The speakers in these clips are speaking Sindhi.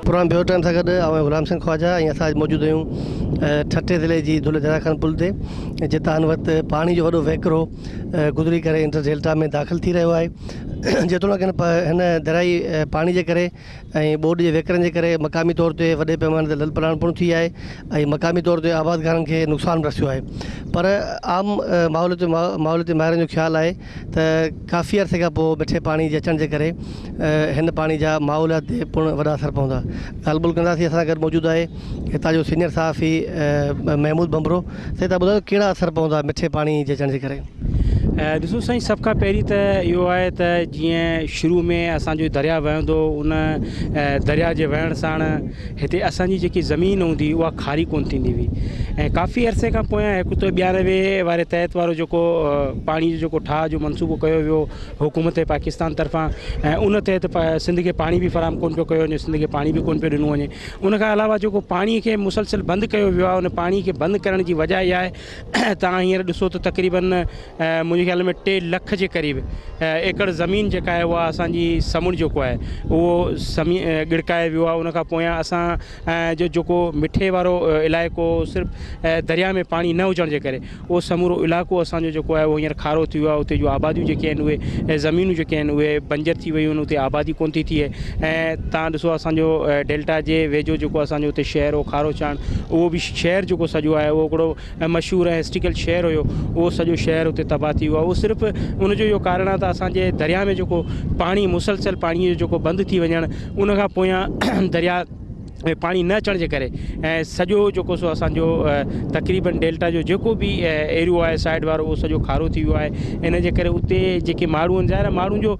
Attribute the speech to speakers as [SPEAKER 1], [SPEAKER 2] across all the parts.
[SPEAKER 1] پروگرام بيورو ٽائيم سان گڏ آئون غلام حسين خواجه ۽ اسان اڄ موجود آهيون ٺٽي ضلعي جي دولهه دريا خان پل تي جتان هن وقت پاڻي جو وڏو وهڪرو گذري ڪري انڊس ڊيلٽا ۾ داخل ٿي رهيو آهي جيتوڻيڪ هن دريائي پاڻي جي ڪري ۽ ٻوڏ جي وهڪرن جي ڪري مقامي طور تي وڏي پيماني تي لڏپلاڻ پڻ ٿي آهي ۽ مقامي طور تي آبادگارن کي نقصان به رسيو آهي پر عام ماحوليتي ماحوليتي ماهرن جو خيال آهي ته ڪافي عرصي کان پوء مٺي پاڻي جي اچڻ جي ڪري هن پاڻي جا ماحوليات تي پڻ وڏا اثر پوندا. ڳالهه ٻولهه ڪنداسين اسان سان گڏ موجود آهي هتان جو سينيئر صحافي محمود ڀنڀرو سائين تهان ٻڌايو ڪهڙا اثر پوندا مٺي پاڻي جي اچڻ جي ڪري.
[SPEAKER 2] ڏسو سائين سڀ کان پهرين ته اهو آهي ته جيئن شروع ۾ اسان جو درياء وهندو هو ان درياء جي وهڻ ساڻ هتي اسان جي جيڪي زمين هوندي هئي اها کاري ڪونه ٿيندي هئي ۽ ڪافي عرصي کان پويان هڪ ته 92 واري تحت وارو جيڪو پاڻي جو جيڪو ٺاهه جو منصوبو ڪيو ويو حڪومت پاڪستان طرفان ۽ ان تحت سنڌ کي پاڻي به فراهم ڪونه پيو ڪيو وڃي سنڌ کي پاڻي به ڪونه پيو ڏنو وڃي ان کان علاوه جيڪو پاڻي کي مسلسل بند ڪيو ويو آهي ان پاڻي کي بند ڪرڻ جي وجه اها آهي تان هينئر ڏسو ته تقريبن منهنجي خيال ۾ 3 لک جي قريب ايڪڙ زمين جيڪا آهي اها اسان جي سمنڊ جيڪو آهي اهو سمي ڳڙڪائي ويو آهي ان کان پويان اسان جو جيڪو مٺي وارو علائقو صرف درياء ۾ پاڻي نه هجڻ جي ڪري اهو سمورو علائقو اسان جو جيڪو آهي اهو هينئر کارو ٿي ويو آهي اتي جون آباديون جيڪي آهن اهي زمينون جيڪي آهن اهي بنجر ٿي ويون آهن اتي آبادي ڪونه ٿي ٿئي ۽ تان ڏسو اسان جو ڊيلٽا جي ويجهو جيڪو اسان جو اتي شهر هو کارو ڇاڻ اهو به شهر جيڪو سڄو آهي اهو هڪڙو ۽ مشهور ۽ هسٽريڪل شهر هيو اهو سڄو شهر اتي تباهه ٿي ويو آهي اهو صرف ان جو اهو ڪارڻ آهي ته اسان جي درياء ۾ جيڪو پاڻي مسلسل پاڻي جو جيڪو بند ٿي وڃڻ ان کان پويان درياء ۾ پاڻي نه اچڻ جي ڪري ۽ سڄو جيڪو سو اسان جو تقريبن ڊيلٽا جو جيڪو به ايريو آهي سائيڊ وارو اهو سڄو کارو ٿي ويو آهي ان جي ڪري اتي جيڪي ماڻهو آهن ظاهر آهي ماڻهن جو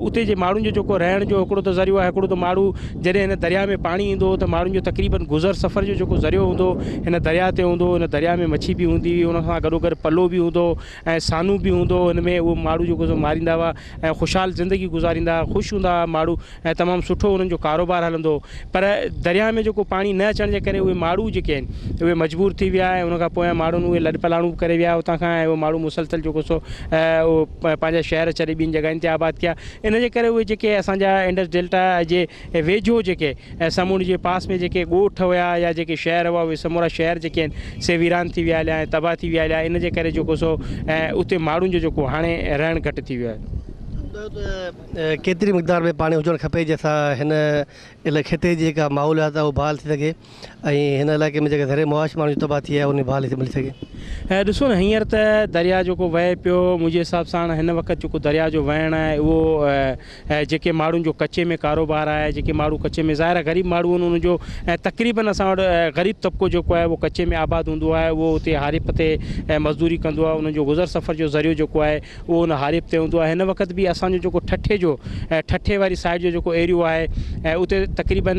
[SPEAKER 2] اتي جي ماڻهن جو جيڪو رهڻ جو هڪڙو ته ذريعو آهي هڪڙو ته ماڻهو جڏهن هن درياء ۾ پاڻي ايندو هو ته ماڻهن جو تقريبن گذر سفر جو جيڪو ذريعو هوندو هو هن درياء تي هوندو هو. هن درياء ۾ مڇي به هوندي هئي، ان سان گڏوگڏ پلو به هوندو هو ۽ سانو به هوندو هو. هن ۾ اهو ماڻهو جيڪو سو ماريندا هئا ۽ خوشحال زندگي گذاريندا هئا، خوش هوندا هئا ماڻهو ۽ تمام سٺو انهن جو ڪاروبار هلندو هو. پر درياء ۾ جيڪو پاڻي نه اچڻ جي ڪري اهي ماڻهو جيڪي آهن اهي مجبور ٿي ويا ۽ ان کان پويان ماڻهن اهي لڏپلاڻون به ڪري ويا اتان کان ۽ اهو ماڻهو مسلسل جيڪو سو اهو پنهنجا شهر ڇڏي ٻين جڳهين تي آباد ٿيا. ان جي ڪري اهي جيڪي اسان جا انڊس ڊيلٽا جي ويجهو جيڪي سمنڊ جي پاس ۾ جيڪي ڳوٺ هيا يا جيڪي شهر هئا اهي سمورا شهر جيڪي آهن سي ويران ٿي ويا هليا ۽ تباهه ٿي ويا هليا ان جي ڪري جيڪو سو اتي ماڻهن جو جيڪو هاڻي رهڻ گهٽ ٿي ويو آهي.
[SPEAKER 1] ٻڌايو ته ڪيتري مقدار ۾ پاڻي هجڻ کپي جنهن سان هن خطي جي جيڪا ماحوليات آهي اها بحال ٿي سگهي ۽ هن علائقي ۾ جيڪا زرعي معاش ماڻهن جي تباهه ٿي آهي ان جي بحالي ملي سگهي.
[SPEAKER 2] ۽ ڏسو نه هينئر ته درياء جيڪو وهي پيو منهنجي حساب سان هن وقت جيڪو درياء جو وهڻ آهي اهو جيڪي ماڻهن جو ڪچي ۾ ڪاروبار آهي جيڪي ماڻهو ڪچي ۾ ظاهر آهي غريب ماڻهو آهن انهن جو ۽ تقريبن اسان وٽ غريب طبقو جيڪو آهي اهو ڪچي ۾ آباد هوندو آهي اهو اتي هاريپ تي مزدوري ڪندو آهي انهن جو گذر سفر جو ذريعو جيڪو آهي اهو ان هاريپ تي هوندو آهي. هن وقت به اسان جو جيڪو ٺٽي جو ٺٽي واري سائيڊ جو جيڪو ايريو آهي اتي تقريبن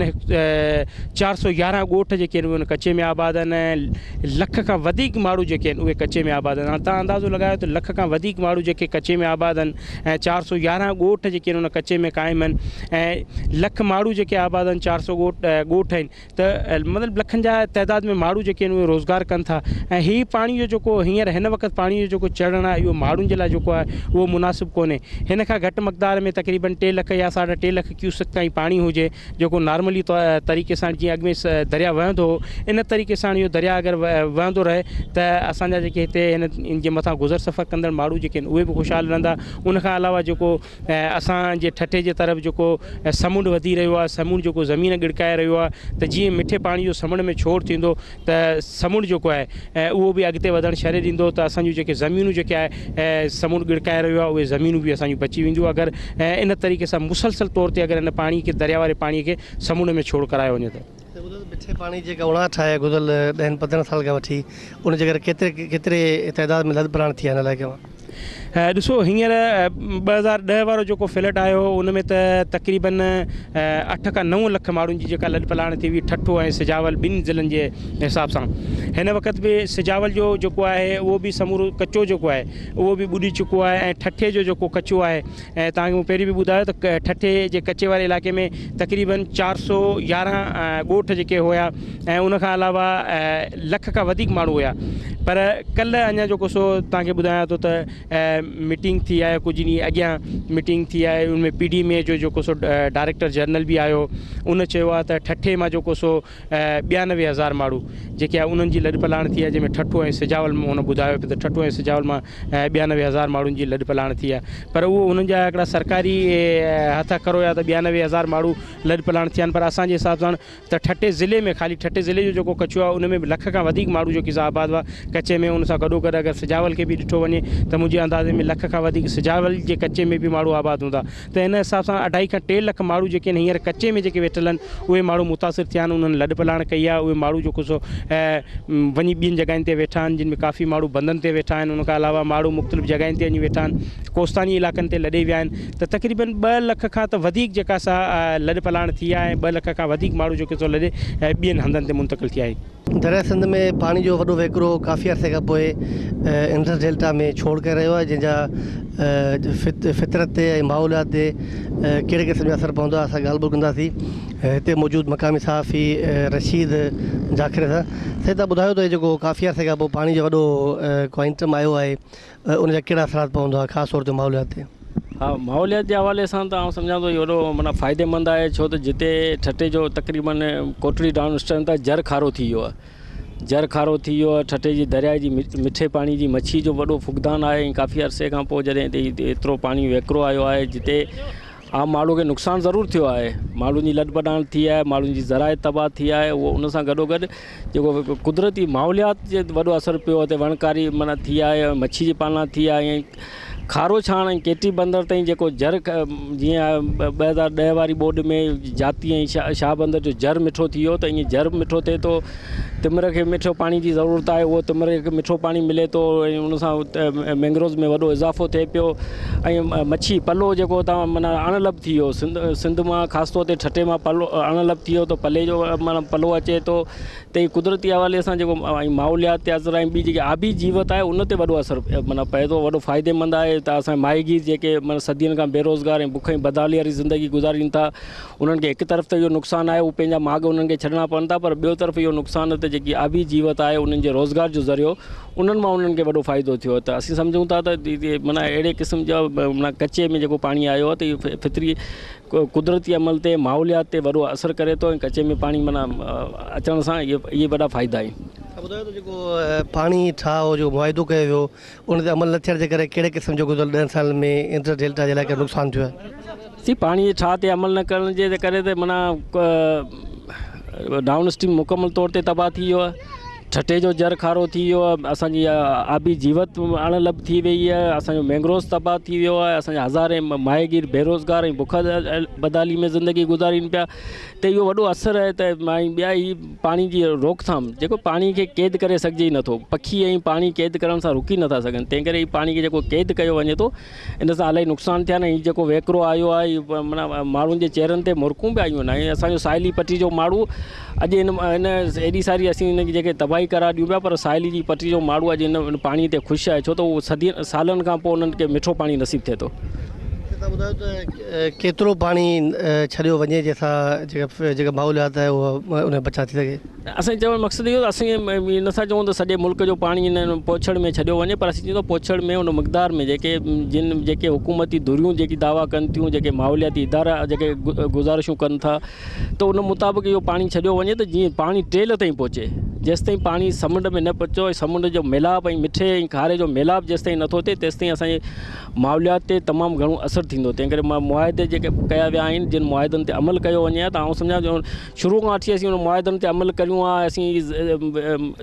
[SPEAKER 2] 411 ڳوٺ جيڪي آهن اهي ان ڪچي ۾ آباد آهن ۽ لک کان وڌيڪ ماڻهو جيڪي آهن اهي ڪچي ۾ آباد آهن. هاڻ تان اندازو لڳايو ته لک کان وڌيڪ ماڻهو جيڪي ڪچي ۾ آباد آهن ۽ 411 ڳوٺ جيڪي آهن ان ڪچي ۾ قائم آهن ۽ لک ماڻهو جيڪي آباد آهن 400 ڳوٺ ڳوٺ آهن ته مطلب لکن جا تعداد ۾ ماڻهو جيڪي آهن اهي روزگار ڪن ٿا ۽ هي پاڻي جو جيڪو هينئر هن وقت پاڻي جو جيڪو چڙهڻ آهي اهو ماڻهن جي لاء جيڪو آهي اهو مناسب ڪونهي هن کان گهٽ مقدار ۾ تقريبن 3 لک يا ساڍا ٽي لک ڪيوسڪ تائين پاڻي هجي جيڪو نارملي طريقي سان جيئن اڳ ۾ دريا وهندو هو ان طريقي سان اهو دريا اگر وهندو رهي ته اسان جا جيڪي هتي هن جي مٿان گذر سفر ڪندڙ ماڻهو جيڪي آهن اهي به خوشحال رهندا ان کان علاوه جيڪو ۽ اسان جي ٺٽي جي طرف جيڪو سمنڊ وڌي رهيو آهي سمنڊ جيڪو زمين ڳڙڪائي رهيو آهي ته جيئن مٺي پاڻي جو سمنڊ ۾ ڇوڙ ٿيندو ته سمنڊ جيڪو آهي اهو به اڳتي وڌڻ ڇڏي ڏيندو ته اسان جون جيڪي زمينون جيڪي آهي سمنڊ ڳڙڪائي رهيو آهي اهي زمينون به اسان جون بچي وينديون اگر ان طريقي سان مسلسل طور تي اگر ان پاڻي کي دريا واري پاڻي کي سمنڊ ۾ ڇوڙ ڪرايو وڃي ته.
[SPEAKER 1] مٺي پاڻي جي جيڪا اڻاٺ آهي گذريل ڏهن پندرهن سال کان وٺي ان جي ڪري ڪيتري ڪيتري تعداد ۾ لڏ پلاڻ ٿي آهي هن علائقي مان.
[SPEAKER 2] ڏسو هينئر 2010 وارو جيڪو فلڊ آيو هو ان ۾ ته تقريبن 8 کان 9 لک ماڻهن جي جيڪا لڏ پلاڻ ٿي هئي ٺٽو ۽ سجاول ٻن ضلعن جي حساب سان هن وقت به سجاول جو جيڪو آهي اهو به سمورو ڪچو جيڪو آهي اهو به ٻڏي چڪو آهي ۽ ٺٽي جو جيڪو ڪچو آهي ۽ توهان کي مون پهرين به ٻڌايو ته ٺٽي جي ڪچي واري علائقي ۾ تقريبن 411 ڳوٺ جيڪي هيا ۽ ان کان علاوه لک کان وڌيڪ ماڻهو هيا پر ڪلهه اڃا جيڪو سو توهان کي ٻڌايان ٿو ته ميٽنگ ٿي آهي ڪجهه ڏينهن اڳيان ميٽنگ ٿي آهي ان ۾ پي ڊي ايم اي جو جيڪو سو ڊائريڪٽر جنرل به آيو ان چيو آهي ته ٺٽي مان جيڪو سو 92 هزار ماڻهو جيڪي آهي انهن جي لڏپلاڻ ٿي آهي، جنهن ۾ ٺٽو ۽ سجاول هن ٻڌايو پيو ته ٺٽو ۽ سجاول مان 92 هزار ماڻهن جي لڏپلاڻ ٿي آهي، پر اهو انهن جا هڪڙا سرڪاري هٿ اکر هيا ته 92 هزار ماڻهو لڏپلاڻ ٿيا آهن، پر اسان جي حساب سان ته ٺٽي ضلعي ۾ خالي ٺٽي ضلعي جو جيڪو ڪچو آهي ان ۾ به لک کان وڌيڪ ماڻهو جيڪي سا آباد هئا ڪچي ۾. ان سان گڏو گڏ اگر سجاول کي به ڏٺو وڃي ته منهنجي اندازي ۾ لک کان وڌيڪ سجاول جي ڪچي ۾ به ماڻهو آباد هوندا، ته ان حساب سان اڍائي کان 3 لک ماڻهو جيڪي آهن هينئر ڪچي ۾ جيڪي ويٺل آهن اهي ماڻهو متاثر ٿيا آهن. انهن لڏ پلاڻ ڪئي آهي، اهي ماڻهو جيڪو سو وڃي ٻين جڳهين تي ويٺا آهن، جن ۾ ڪافي ماڻهو بندن تي ويٺا آهن. ان کان علاوه ماڻهو مختلف جڳهين تي وڃي ويٺا آهن، ڪوستاني علائقن تي لڏي ويا آهن، ته تقريبن 2 لک کان ته وڌيڪ جيڪا سا لڏپلاڻ ٿي آهي ۽ 2 لک کان وڌيڪ ماڻهو جيڪي سو لڏي ٻين هنڌن تي منتقل ٿيا آهن.
[SPEAKER 1] درياء سنڌ ۾ پاڻي جو وڏو وهڪرو ڪافي عرصي کان پوء انڊس ڊيلٽا ۾ ڇوڙ ڪري رهيو آهي، جنهن جا فطرت تي ۽ ماحوليات تي ڪهڙي قسم جا اثر پوندا، اسان ڳالهه ٻولهه ڪنداسين هتي موجود مقامي صحافي رشيد جاکري سان. سائين تهان ٻڌايو ته جيڪو ڪافي عرصي کان پوء پاڻي جو وڏو ڪوائنٽم آيو آهي ان جا ڪهڙا اثرات پوندا خاص طور تي ماحوليات تي؟
[SPEAKER 3] ها، ماحوليات جي حوالي سان ته آئون سمجهان ٿو اهو وڏو معنيٰ فائديمند آهي، ڇو ته جتي ٺٽي جو تقريبن ڪوٽڙي ڊائون اسٽريم تان جر کارو ٿي ويو آهي، جر کارو ٿي ويو آهي، ٺٽي جي درياء جي مٺي پاڻي جي مڇي جو وڏو فقدان آهي ۽ ڪافي عرصي کان پوء جڏهن هتي ايترو پاڻي وهڪرو آيو آهي جتي عام ماڻهو کي نقصان ضرور ٿيو آهي، ماڻهن جي لڏپلاڻ ٿي آهي، ماڻهن جي زراعت تباهه ٿي آهي، اهو ان سان گڏو گڏ جيڪو قدرتي ماحوليات جي وڏو اثر پيو آهي، وڻڪاري معنيٰ ٿي آهي، مڇي جي پالنا ٿي آهي ۽ کارو ڇاڻ ۽ ڪيٽي بندر تائين جيڪو جر جيئن 2010 واري ٻوڏ ۾ جاتي ۽ شاهه بندر جو جر مٺو ٿي ويو ته ائين جر به مٺو ٿئي ٿو. تمر کي مٺو پاڻي جي ضرورت آهي، اهو تمر کي مٺو پاڻي ملي ٿو ۽ ان سان مينگروز ۾ وڏو اضافو ٿئي پيو ۽ مڇي پلو جيڪو تان معنيٰ اڻ لڀ ٿي ويو سنڌ سنڌ مان خاص طور تي ٺٽي مان پلو اڻ لڀ ٿي ويو ته پلي جو معنيٰ پلو اچي ٿو ته هي قدرتي حوالي سان جيڪو ۽ ماحوليات تي اثر ۽ ٻي جيڪي آبي جيوت آهي ان تي وڏو اثر معنيٰ پئي ٿو. وڏو فائديمند آهي ته اسان ماهيگير جيڪي معنيٰ صدين کان بيروزگار ۽ بک ۽ بدحالي واري زندگي گذارين ٿا، انهن کي هڪ طرف ته اهو نقصان آهي اهو پنهنجا ماڳ انهن کي ڇڏڻا پون ٿا، پر ٻيو طرف اهو نقصان ته جيڪي آبي جيوت آهي انهن جي روزگار جو ذريعو انهن مان انهن کي وڏو فائدو ٿيو ته اسين سمجهون ٿا ته معنيٰ اهڙي قسم جا معنيٰ ڪچي ۾ جيڪو پاڻي آيو آهي ته اهو فطري قدرتي عمل تي ماحوليات تي وڏو اثر ڪري ٿو ۽ ڪچي ۾ پاڻي معنيٰ اچڻ سان اهي وڏا فائدا آهن.
[SPEAKER 1] ٻڌايو ته جيڪو پاڻي ٺاهه جو معاهدو ڪيو ويو ان تي عمل نه ٿيڻ جي ڪري ڪهڙي قسم جو گذريل 10 سالن ۾ انڊس ڊيلٽا جي علائقي ۾ نقصان ٿيو آهي؟
[SPEAKER 3] سي پاڻي جي ٺاهه تي عمل نه ڪرڻ جي ڪري ته معنيٰ ڊائون اسٽريم مڪمل طور تي تباهه ٿي ويو آهي، ٺٽي جو جر کارو ٿي ويو آهي، اسان جي آبي جيوت اڻ لڀ ٿي وئي آهي، اسان جو مينگروز تباهه ٿي ويو آهي، اسان جا هزارين ماهيگير بيروزگار ۽ بک بدحالي ۾ زندگي گذارين پيا ته اهو وڏو اثر آهي ته ۽ ٻيا هي پاڻي جي روڪٿام جيڪو پاڻي کي قيد ڪري سگهجي ئي نٿو، پکي ۽ پاڻي قيد ڪرڻ سان رڪي نٿا سگهن، تنهن ڪري هي پاڻي کي جيڪو قيد ڪيو وڃي ٿو ان سان الاهي نقصان ٿيا آهن. هي جيڪو وهڪرو آيو آهي هي معنيٰ ماڻهن جي چهرن تي مرڪون به آيون آهن ۽ اسانجو ساحلي پٽي جو ماڻهو اڄ هن هن ايڏي ساري اسين هن جيڪي تباهي قرار ڏيون پيا، پر ساحلي جي پٽي جو ماڻهو اڄ هن پاڻي تي خوش آهي، ڇو ته اهو صدين سالن کان پوء انهن کي مٺو پاڻي نصيب ٿئي ٿو.
[SPEAKER 1] تان ٻڌايو ته ڪيترو پاڻي ڇڏيو وڃي جنهن سان جيڪا جيڪا ماحوليات آهي اها ان ۾ بچاء ٿي سگهي؟
[SPEAKER 3] اسان جو چوڻ جو مقصد اهو ته اسين نٿا چئون ته سڄي ملڪ جو پاڻي ان پوڇڙ ۾ ڇڏيو وڃي، پر اسين چئون ٿا پوڇڙ ۾ ان مقدار ۾ جيڪي جن جيڪي حڪومتي ڌريون جيڪي دعويٰ ڪن ٿيون، جيڪي ماحولياتي ادارا جيڪي گذارشون ڪن ٿا ته ان مطابق اهو پاڻي ڇڏيو وڃي ته جيئن پاڻي ٽيل تائين پهچي. جيستائين پاڻي سمنڊ ۾ نه پهچو ۽ سمنڊ جو ميلاپ ۽ مٺي ۽ کاري جو ميلاپ جيستائين نٿو ٿئي تيستائين اسان جي ماحوليات تي تمام گهڻو اثر ٿيندو. تنهن ڪري معاهدي جيڪي ڪيا ويا آهن جن معاهدن تي عمل ڪيو وڃي ها ته آئون سمجهان ٿو شروع کان وٺي اسين انهن معاهدن تي عمل ڪريون ها اسين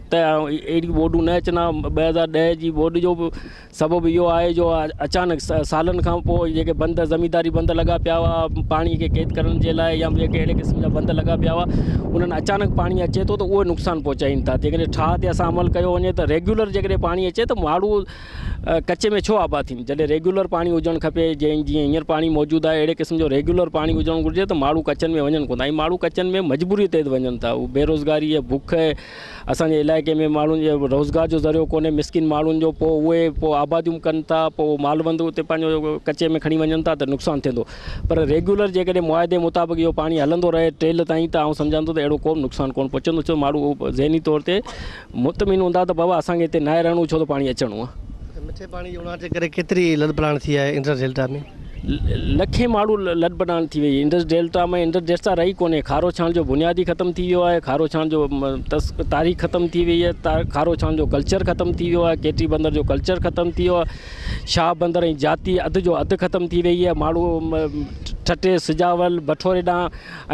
[SPEAKER 3] ته اهڙيون ٻوڏون نه اچن ها. 2010 جي ٻوڏ جو به سبب اهو آهي جو اچانڪ سالن کان پوء جيڪي بند زمينداري بند لڳا پيا هئا پاڻي کي قيد ڪرڻ جي لاء يا جيڪي اهڙي قسم جا بند لڳا پيا هئا انهن اچانڪ پاڻي اچي ٿو ته اهو نقصان پهچائين ٿا. جيڪڏهن ٺاهه تي اسان عمل ڪيو وڃي ته ريگيولر جيڪڏهن پاڻي اچي ته ماڻهو ڪچي ۾ ڇو آباد ٿين؟ جڏهن ريگيولر پاڻي هجڻ کپي، جيئن هينئر پاڻي موجود آهي اهڙي قسم جو ريگيولر پاڻي هجڻ گهرجي ته ماڻهو ڪچن ۾ وڃن ڪونه ٿا ۽ ماڻهو ڪچن ۾ مجبوري تحت وڃن ٿا. هو بيروزگاري ۽ بک اسان جي علائقي ۾ ماڻهن جي روزگار جو ذريعو ڪونهي مسڪين ماڻهن جو، پوء اهي پوء آباديون ڪن ٿا، پوء مالوند اتي پنهنجو ڪچي ۾ کڻي وڃن ٿا ته نقصان ٿيندو، پر ريگيولر جيڪڏهن معاهدي مطابق اهو پاڻي هلندو رهي ٽيل تائين ته آئون سمجهان ٿو ته اهڙو ڪو به نقصان ڪونه پهچندو، ڇو ماڻهو ذهني طور تي مطمئن هوندا ته بابا اسان کي هتي ناهي رهڻو ڇو ته پاڻي اچڻو آهي.
[SPEAKER 1] مٺي پاڻي جي اڻاٺ جي ڪري ڪيتري لڏپلاڻ ٿي آهي انڊس ڊيلٽا ۾؟
[SPEAKER 3] لکين ماڻهو لڏپلاڻ ٿي وئي انڊس ڊيلٽا ۾ انڊس ڊيلٽا رهي ڪونهي کارو ڇاڻ جو بنياد ئي ختم ٿي ويو آهي کارو ڇاڻ جو تاريخ ختم ٿي وئي آهي کارو ڇاڻ جو ڪلچر ختم ٿي ويو آهي ڪيٽي بندر جو ڪلچر ختم ٿي ويو آهي شاهه بندر ۽ جاتي اڌ جو اڌ ختم ٿي وئي آهي ماڻهو ٺٽي سجاول بٺوري ڏانهن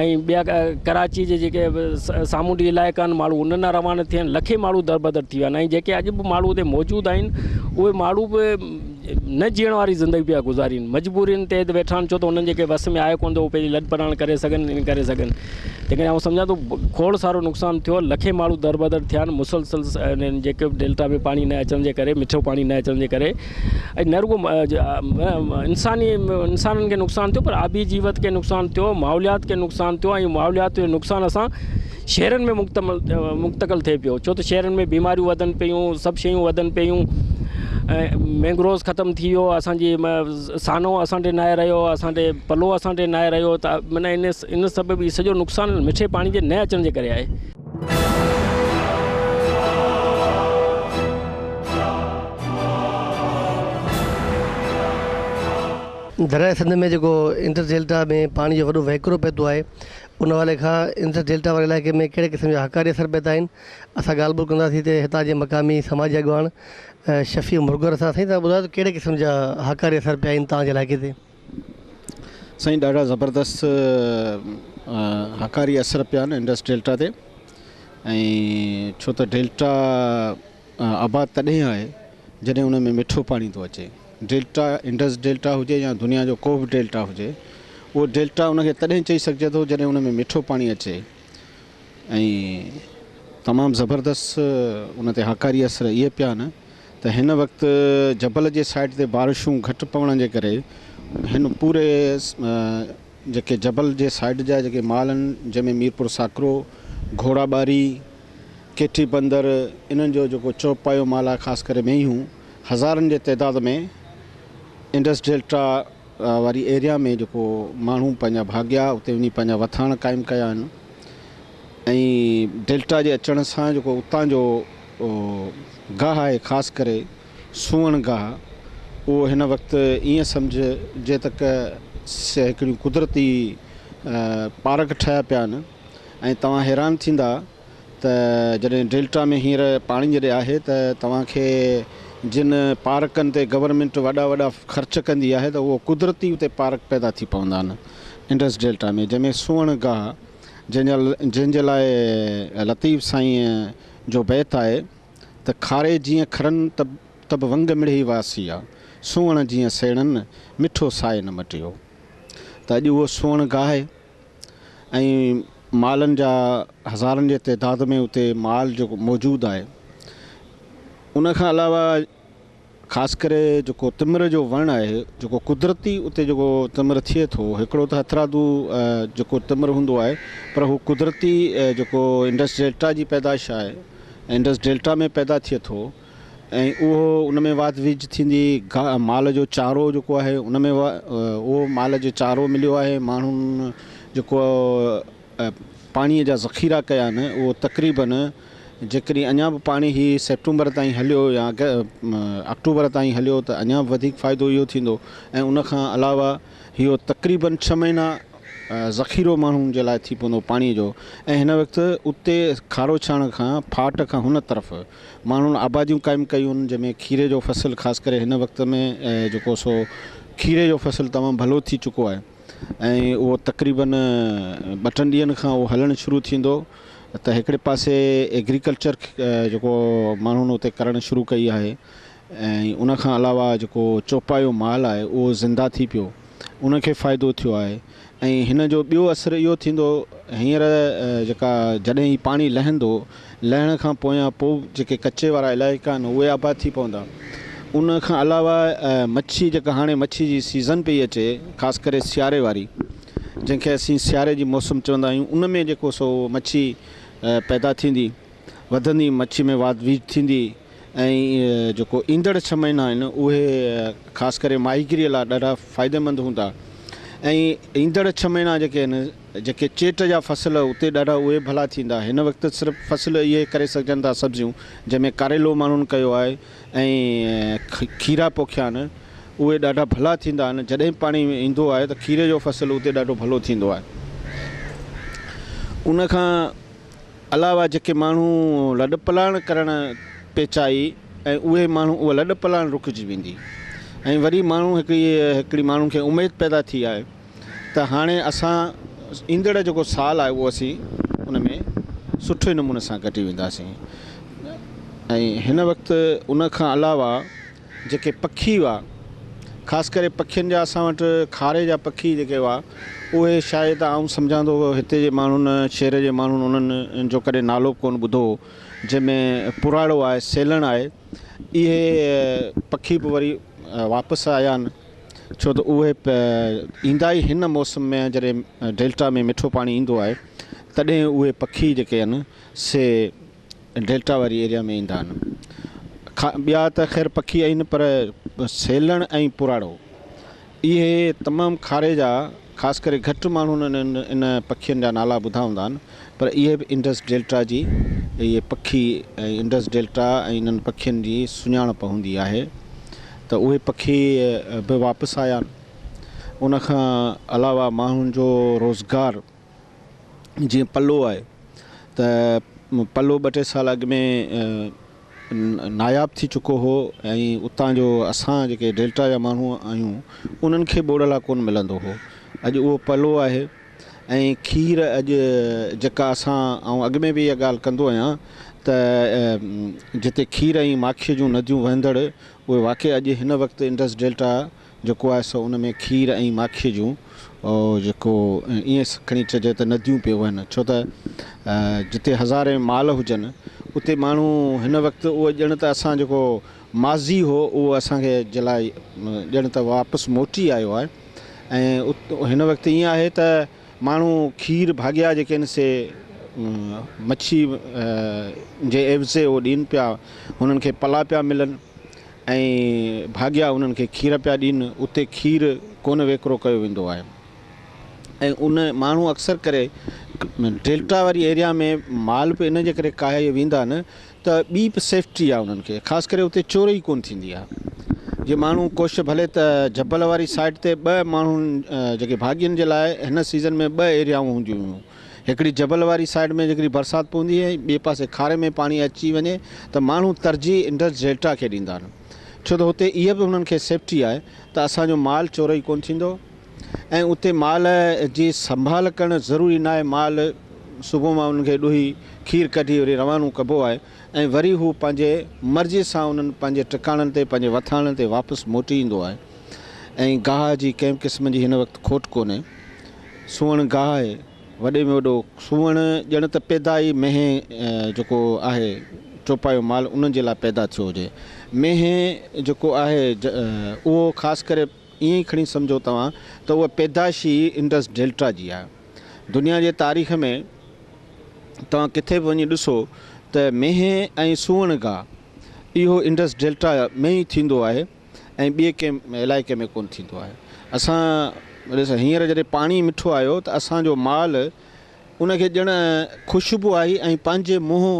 [SPEAKER 3] ۽ ٻيا ڪراچي جي جيڪي سامونڊي علائقا آهن ماڻهو انهن ڏانهن روانا ٿيا آهن لکين ماڻهو دربدر ٿي ويا آهن ۽ جيڪي اڄ به ماڻهو اتي موجود آهن اهي ماڻهو به نه جيئڻ واري زندگي پيا گذارين مجبورين تحت ويٺا آهن ڇو ته انهن جي ڪنهن وس ۾ آهي ڪونه ته هو پنهنجي لڏ پلاڻ ڪري سگهن نه ڪري سگهن تنهن ڪري آئون سمجهان ٿو کوڙ سارو نقصان ٿيو آهي لکين ماڻهو دربدر ٿيا آهن مسلسل جيڪي به ڊيلٽا ۾ پاڻي نه اچڻ جي ڪري مٺو پاڻي نه اچڻ جي ڪري ۽ نه رڳو انساني انسانن کي نقصان ٿيو پر آبي جيوت کي نقصان ٿيو ماحوليات کي نقصان ٿيو ۽ ماحوليات جو نقصان اسان شهرن ۾ منتقل ٿئي پيو ڇو ته شهرن ۾ بيماريون وڌن پيون سڀ شيون وڌن پيون ۽ مينگروز ختم ٿي ويو اسانجي سانو اسان ڏي ناهي رهيو اسان ڏي پلو اسان ڏي ناهي رهيو ته معنيٰ ان سبب هي سڄو نقصان مٺي پاڻي جي نه اچڻ جي ڪري آهي.
[SPEAKER 1] درياء سنڌ ۾ جيڪو انڊس ڊيلٽا ۾ پاڻي جو وڏو وهڪرو پيتو آهي ان حوالي کان انڊس ڊيلٽا واري علائقي ۾ ڪهڙي قسم جا هاڪاري اثر پيتا آهن اسان ڳالهه ٻولهه ڪنداسين ته هتان جي مقامي سماجي اڳواڻ شفيع مرگر سان سائين تهان ٻڌايو ته ڪهڙي قسم جا هاڪاري اثر پيا آهن تهان جي علائقي تي.
[SPEAKER 4] سائين ڏاڍا زبردست هاڪاري اثر پيا آهن انڊس ڊيلٽا تي ۽ ڇو ته ڊيلٽا آباد تڏهن آهي جڏهن ان ۾ مٺو پاڻي ٿو اچي ڊيلٽا انڊس ڊيلٽا هجي يا دنيا جو ڪو به ڊيلٽا هجي اهو ڊيلٽا ان کي تڏهن چئي سگهجي ٿو جڏهن ان ۾ مٺو پاڻي اچي ۽ تمام زبردست ان تي هاڪاري اثر اهي پيا آهن ته هن وقت جبل جي سائيڊ تي بارشون گهٽ پوڻ جي ڪري هن پوري جيڪي جبل جي سائيڊ جا جيڪي مال آهن جنهن ۾ ميرپور ساڪرو، گهوڙا ٻاري، ڪيٽي بندر انهن جو جيڪو چوپايو مال آهي خاص ڪري مينهون هزارن جي تعداد ۾ انڊس ڊيلٽا واري ايريا ۾ جيڪو ماڻهو پنهنجا ڀاڳيا اتي وڃي پنهنجا وٿاڻ قائم ڪيا آهن ۽ ڊيلٽا جي اچڻ سان جيڪو اتان جو گاهه آهي خاص ڪري سوئڻ گاهه اهو هن وقت ائين سمجهجي ته هڪڙيون قدرتي پارڪ ٺهيا پيا آهن ۽ توهان حيران ٿيندا ته جڏهن ڊيلٽا ۾ هينئر پاڻي جڏهن آهي ته توهان کي جن پارڪن تي گورنمينٽ وڏا وڏا خرچ ڪندي آهي ته اهو قدرتي اتي پارڪ پيدا ٿي پوندا آهن انڊس ڊيلٽا ۾ جنهن ۾ سوئڻ گاهه جنهن جي لاء لطيف سائينء جو بيت آهي ته کاري جيئن کرن ته به ونگ مڙهي واسي آ، سونهڻ جيئن سيڻن، مٺو ساء نه مٽيو. ته اڄ اهو سونهڻ گاهه ۽ مالن جا هزارن جي تعداد ۾ اتي مال جيڪو موجود آهي. ان کان علاوه خاص ڪري جيڪو تمر جو وڻ آهي جيڪو قدرتي اتي جيڪو تمر ٿئي ٿو هڪڙو ته هٿرادو جيڪو تمر هوندو آهي پر هو قدرتي جيڪو انڊس ڊيلٽا جي پيدائش آهي انڊس ڊيلٽا ۾ پيدا ٿئي ٿو ۽ اهو ان ۾ واڌ ويجهه ٿيندي مال جو چارو جيڪو آهي ان ۾ اهو مال جو چارو مليو آهي ماڻهن جيڪو پاڻي جا ذخيرا ڪيا آهن اهو تقريبن جيڪڏهن اڃا به پاڻي هي سيپٽمبر تائين هليو يا آڪٽوبر تائين هليو ته اڃا به وڌيڪ فائدو اهو ٿيندو ۽ ان کان علاوه اهو تقريبن ڇهه مهينا ذخيرو ماڻهن جي لاء ٿي پوندو پاڻي جو ۽ هن وقت اتي کاروڇاڻ کان ڦاٽ کان هن طرف ماڻهن آباديون قائم ڪيون آهن جنهن ۾ کيري جو فصل خاص ڪري هن وقت ۾ جيڪو سو کيري جو فصل تمام ڀلو ٿي چڪو آهي ۽ اهو تقريبن ٻه ٽن ڏينهن کان اهو هلڻ شروع ٿيندو ته هڪڙي پاسي ايگريڪلچر جيڪو ماڻهن اتي ڪرڻ شروع ڪئي آهي ۽ ان کان علاوه جيڪو چوپايو مال آهي اهو زنده ٿي پيو ان کي فائدو ٿيو آهي ۽ هن جو ٻيو اثر اهو ٿيندو هينئر جيڪا جڏهن هي پاڻي لهندو لهڻ کان پويان پوء جيڪي ڪچي وارا علائقا آهن اهي آباد ٿي پوندا. ان کان علاوه مڇي جيڪا هاڻي مڇي جي سيزن پئي اچي خاص ڪري سياري واري جنهن کي اسين سياري جي موسم چوندا آهيون ان ۾ جيڪو سو مڇي پيدا ٿيندي وڌندي مڇي ۾ واڌ ويجهه ٿيندي ۽ جيڪو ايندڙ ڇهه مهينا آهن اهي خاص ڪري ماهيگيري لاء ڏاڍا فائديمند هوندا ۽ ايندڙ ڇهه مهينا جيڪي آهن جيڪي چيٽ جا فصل اتي ڏاڍا اهي ڀلا ٿيندا. هن وقت صرف فصل اهي ڪري سگهجن ٿا سبزيون جنهن ۾ ڪاريلو ماڻهن ڪيو آهي ۽ کيرا پوکيا آهن اهي ڏاڍا ڀلا ٿيندا آهن. جڏهن به پاڻي ايندو آهي ته کيري جو فصل اتي ڏاڍو ڀلو ٿيندو آهي. ان کان علاوه جيڪي ماڻهو لڏپلاڻ ڪرڻ پئي چاهي ۽ اهي ماڻهو اها لڏپلاڻ رڪجي ويندي ۽ وري ماڻهو هڪڙي هڪڙي ماڻهن کي اميد پيدا ٿي آهي ته هاڻي اسان ايندڙ جيڪو سال آهي اهو اسين ان ۾ سٺي نموني سان ڪٽي وينداسين ۽ هن وقت ان کان علاوه جيڪي پکي هئا خاص ڪري پکين جا اسان وٽ کاري جا پکي جيڪي هئا اهي شايد آئون سمجهان ٿو هتي جي ماڻهن شهر جي ماڻهن انهن جو ڪڏهن نالو به ڪونه ٻڌو هو جنهن ۾ پراڙو آهي سيلڻ آهي اهي پکي به وري واپس آيا آهن ڇو ته اهي ايندا ئي هن موسم ۾ جڏهن ڊيلٽا ۾ مٺو پاڻي ايندو آهي تڏهن اهي پکي جيڪي آهن سي ڊيلٽا واري ايريا ۾ ايندا آهن. ٻيا ته خير پکي آهن پر سيلڻ ۽ پراڙو اهي تمام کاري جا خاص ڪري گهٽ ماڻهن انهن ان پکين جا نالا ٻڌا هوندا آهن پر اهي به انڊس ڊيلٽا جي اهي پکي ۽ انڊس ڊيلٽا ۽ انهن پکين جي سڃاڻپ هوندي آهي ته اهي پکي به واپس آيا آهن. ان کان علاوه ماڻهن جو روزگار جيئن پلو آهي ته پلو ٻه ٽي سال اڳ ۾ ناياب ٿي چڪو هو ۽ اتان جو اسان جيڪي ڊيلٽا جا ماڻهو آهيون انهن کي ٻوڙلا ڪونه ملندو هو اڄ اهو پلو آهي ۽ کير اڄ جيڪا اسان آئون اڳ ۾ به اها ڳالهه ڪندو آهيان ته جتي کير ۽ ماکيء جون نديون وهندڙ اهي واقعي اڄ هن وقت انڊس ڊيلٽا جيڪو آهي سو ان ۾ کير ۽ ماکيء جون جيڪو ائين کڻي چئجي ته نديون پيون وهن ڇو ته جتي هزارين مال هجن اتي ماڻهو هن وقت اهو ڄڻ ته اسان جيڪو ماضي هو اهو اسان کي جي لاء ڄڻ ته واپس موٽي آيو آهي ۽ هن وقت ائين آهي ته ماڻهو کير ڀاڳيا جيڪي آهن سي مڇي جي عيوضي اهو ڏين پيا هنن کي پلا پيا ملن ۽ ڀاڳيا انهن کي کير پيا ڏين، اتي کير ڪونه ويڪرو ڪيو ويندو آهي ۽ ان ماڻهو اڪثر ڪري ڊيلٽا واري ايريا ۾ مال به ان جي ڪري ڪاهي ويندا آهن ته ٻي به سيفٽي آهي انهن کي خاص ڪري اتي چوري ڪونه ٿيندي آهي جي ماڻهو ڪوشش ڀلي ته جبل واري سائيڊ تي ٻه ماڻهن جيڪي ڀاڳين جي لاء هن سيزن ۾ ٻه ايريائون هونديون هيون هڪڙي جبل واري سائيڊ ۾ جيڪڏهن برسات پوندي ۽ ٻئي پاسي کاري ۾ پاڻي اچي وڃي ته ماڻهو ترجيح انڊس ڊيلٽا کي ڏيندا آهن ڇو ته هتي اها به هنن کي سيفٽي آهي ته اسان جو مال چورئي ڪونه ٿيندو ۽ اتي مال جي سنڀال ڪرڻ ضروري ناهي مال صبح مان انهن کي ڏوهي کير ڪڍي وري روانو ڪبو آهي ۽ وري هو پنهنجي مرضي سان انهن پنهنجي ٽڪاڻن تي پنهنجي وٿاڻن تي واپس موٽي ايندو آهي ۽ گاهه جي ڪنهن به قسم جي هن وقت کوٽ ڪونهي. سوئڻ گاهه آهي، وڏي ۾ وڏو سوئڻ ڄڻ ته پيدا ئي مينهن جيڪو آهي چوپايو مال انهن جي لاء پيدا ٿيو هجي. مينهن جيڪو آهي اهو خاص ڪري ائين ئي کڻي سمجهو توهان ته اها پيدائش ئي انڊس ڊيلٽا جي آهي. دنيا جي تاريخ ۾ توهان ڪٿي به وڃي ڏسو ته مينهن ۽ سوئڻ گاهه اهو انڊس ڊيلٽا ۾ ئي ٿيندو آهي. ۽ ٻئي ڪنهن علائقي ۾ ڪونه ٿيندو آهي. اسان ڏس هينئر جڏهن پاڻي مٺو آيو ته اسان جو مال ان کي ڄڻ خوشبو آئي ۽ پنهنجي منهن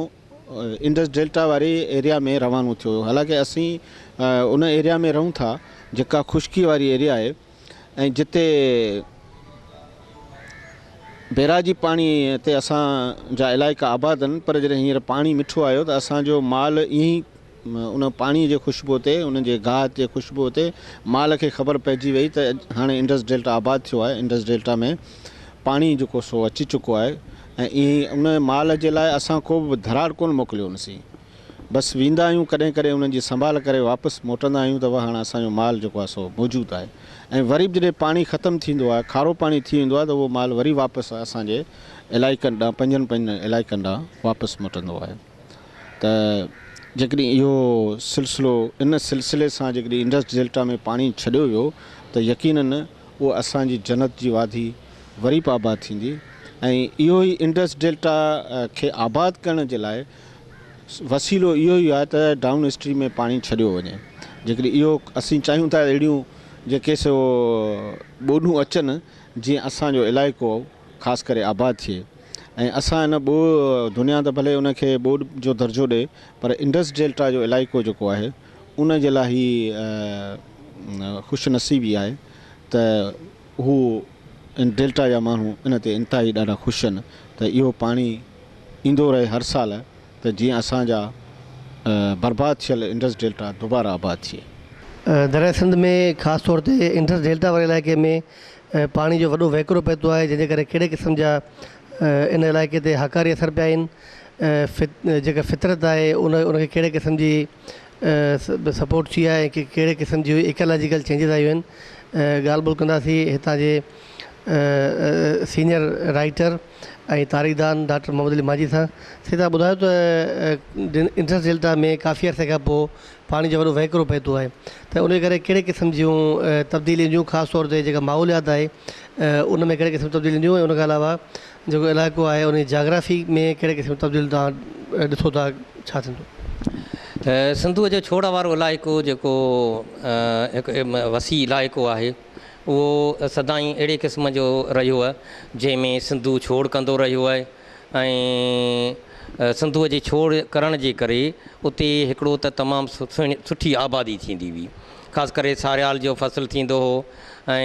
[SPEAKER 4] انڊس ڊيلٽا واري ايريا ۾ روانو ٿيو. حالانڪه اسين ان ايريا ۾ رهون ٿا جيڪا خشڪي واري ايريا آهي ۽ جتي بيراجي پاڻي تي اسان جا علائقا آباد آهن پر جڏهن هينئر پاڻي مٺو آيو ته اسان جو مال ائين ئي ان پاڻيء جي خوشبوء تي، ان جي گاهه جي خوشبوء تي مال کي خبر پئجي وئي ته هاڻي انڊس ڊيلٽا آباد ٿيو آهي، انڊس ڊيلٽا ۾ پاڻي جيڪو سو اچي چڪو آهي ۽ ائين ئي ان مال جي لاء اسان ڪو به ڌراڙ ڪونه موڪليو هونسين. بس ويندا آهيون ڪڏهن ڪڏهن انهن جي سنڀال ڪري واپس موٽندا آهيون ته هاڻ اسان جو مال جيڪو آهي سو موجود آهي ۽ وري به جڏهن پاڻي ختم ٿيندو آهي، کارو پاڻي ٿي ويندو آهي ته اهو مال وري واپس اسان جي علائقن ڏانهن پنهنجن پنهنجن علائقن ڏانهن واپس موٽندو آهي. ته جيڪڏهن اهو سلسلو ان سلسلي سان جيڪڏهن انڊس ڊيلٽا ۾ پاڻي ڇڏيو ويو ته يقينن اهو اسان جي جنت جي وادي وري به آباد ٿيندي ۽ اهو ئي انڊس ڊيلٽا کي آباد ڪرڻ جي لاء وسيلو اهو ئي آهي ته ڊائون اسٽريم ۾ پاڻي ڇڏيو وڃي جيڪڏهن اهو اسين چاهيون ٿا اهڙيون جيڪي سو ٻوڏون اچن جيئن اسان جو علائقو خاص ڪري آباد ٿئي ۽ اسان ان ٻو دنيا ته ڀلي ان کي ٻوڏ جو درجو ڏئي پر انڊس ڊيلٽا جو علائقو جيڪو آهي ان جي لاء هي خوش نصيبي آهي ته هو ان ڊيلٽا جا ماڻهو ان تي انتهائي ڏاڍا خوش آهن ته اهو پاڻي ايندو رهي هر سال ته جيئن اسان جا برباد ٿيل انڊس ڊيلٽا دوباره آباد ٿئي.
[SPEAKER 1] درياء سنڌ ۾ خاص طور تي انڊس ڊيلٽا واري علائقي ۾ پاڻي جو وڏو وهڪرو پهتو آهي جنهن جي ڪري ڪهڙي قسم جا ان علائقي تي هاڪاري اثر پيا آهن جيڪا فطرت آهي ان ان کي ڪهڙي قسم جي سپورٽ ٿي آهي ۽ ڪهڙي قسم جون ايڪالاجيڪل چينجز آيون آهن ڳالهه ٻولهه ڪنداسين هتان جي سينئر رائيٽر ۽ تاريخدان ڊاڪٽر محمد علي مانجهي سان. سائين توهان ٻڌايو ته انڊس ڊيلٽا ۾ ڪافي عرصي کان پوء پاڻي جو وڏو وهڪرو پهتو آهي ته ان جي ڪري ڪهڙي قسم جون تبديليون اينديون خاص طور تي جيڪا ماحوليات آهي ان ۾ ڪهڙي قسم جون تبديليون اينديون ۽ ان کان علاوه جيڪو علائقو آهي ان جي جاگرافي ۾ ڪهڙي قسم جون تبديليون توهان ڏسو ٿا ڇا ٿيندو؟
[SPEAKER 5] سنڌوء جو ڇوڙ وارو علائقو جيڪو هڪ وسيع علائقو آهي اهو سدائين اهڙي قسم جو رهيو آهي جنهن ۾ سنڌو ڇوڙ ڪندو رهيو آهي ۽ سنڌوء جي ڇوڙ ڪرڻ جي ڪري اتي هڪڙو ته تمام سهڻي سٺي آبادي ٿيندي هئي خاص ڪري ساريال جو فصل ٿيندو هو ۽